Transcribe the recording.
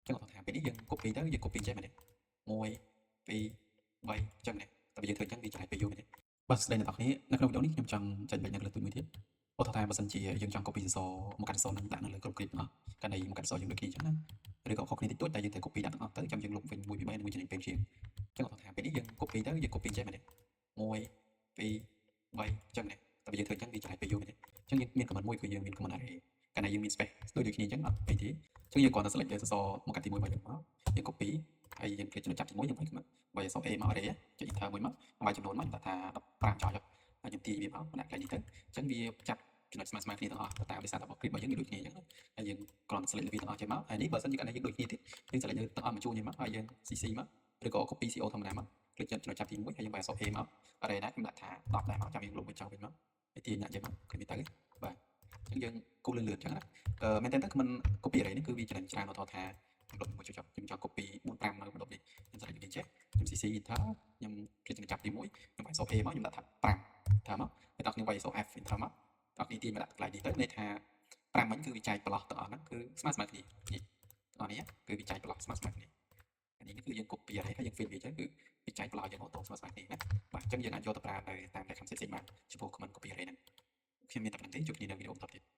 ចឹងគាត់ថាពេលនេះយើង copy ទៅយើង copy ចេះមែនទេ1 2 3ចឹងណាតែយើងធ្វើចឹងវាចំណាយពេលយូរមែនទេបាទស្ដីអ្នកនរគ្នានៅក្នុងវីដេអូនេះខ្ញុំចង់ចែករំលែកនៅកលឹះទូចមួយទៀតឧទាហរណ៍ថាបើសិនជាយើងចង់ copy សសរមកកាត់សសរនឹងដាក់នៅលើគ្រប់ grid ទាំងអស់ករណីមកកាត់សសរយើងដូចគ្នាចឹងណាឬក៏ខុសគ្នាតិចតួចតែយើងត្រូវ copy ដាក់ទាំងអស់ទៅចាំយើងលុបវិញ1 2 3នឹងចំណេញពេលជាងចឹងឧទាហរណ៍ថាពេលនេះយើង copy ទៅយើង copy ចេះមែនទេ1 2 3ចឹងណាតែយើងធ្វើចឹងវាចំណាយពេលយូរមែនទេចឹងយើងមាន command មួយគឺយើងមាន command array កាលណាយើងមាន space ដូចដូចគ្នាចឹងអត់អីទេចឹងយើងគ្រាន់តែ select លើសសរមកកាត់ទី1របស់យើងមកយើង copy ហើយយើង click ចំណុចចាប់ទី1យើងវាយ command វាយអក្សរ A មក array ចុច enter មួយមកវាយចំនួនមកខ្ញុំដាក់ថា15ចោលចុះហើយខ្ញុំទាញវាមកដាក់កន្លែងនេះទៅអញ្ចឹងវាចាប់ចំណុចស្មើស្មើគ្នាទាំងអស់ទៅតាមដោយសារតែ grid របស់យើងវាដូចគ្នាអញ្ចឹងហើយយើងគ្រាន់តែ select លើវាទាំងអស់ចេញមកហើយនេះបើសិនជាករណីយើងដូចគ្នាទៀតយើង select លើទាំងអស់មួយជួរនេះមកហើយយើង CC មកឬក៏ copy CO ធម្មតាមក click ចំណុចចាប់ទី1ហើយយើងវាយអក្សរ A មក array ណាខ្ញុំដាក់ថា10ដែរមកចាំយើងលុបមួយចោលវិញមកហើយទាញដាក់ចេញមកឃើញវាទៅបាទអញ្ចឹងយើងគូលឿនលឿនអញ្ចឹងណាអឺមែនតើទៅ command copy array នេះគឺវាចំណេញច្រើនឧទាហរណ៍ថាខ្ញុំលុបមួយចុចខ្ញុំចង់ copy 4 5នៅម្ដុំនេះខ្ញុំ select វាចេះខ្ញុំ CC enter ខ្ញុំ click ចំណុចចាប់ទី1ខ្ញុំវាយអក្សរ A មកខ្ញុំដាក់ថា5ថាមកហើយដល់ខ្ញុំវាយអក្សរ F enter មកដល់នេះទាញមកដាក់កន្លែងនេះទៅន័យថា5មិញគឺវាចែកប្រឡោះទាំងអស់ហ្នឹងគឺស្មើស្មើគ្នានេះទាំងអស់នេះគឺវាចែកប្រឡោះស្មើស្មើគ្នានេះគឺយើង copy array ហើយយើង fill វាចឹងគឺវាចែកប្រឡោះយើង auto ស្មើស្មើគ្នាណាបាទអញ្ចឹងយើងអាចយកទៅប្រើនៅតាមលក្ខខណ្ឌផ្សេងៗបានចំពោះ command copy array ហ្នឹងខ្ញុំមានតែប៉ុណ្្នឹងទេជួបគ្នានៅវីដេអូបន្តទៀត។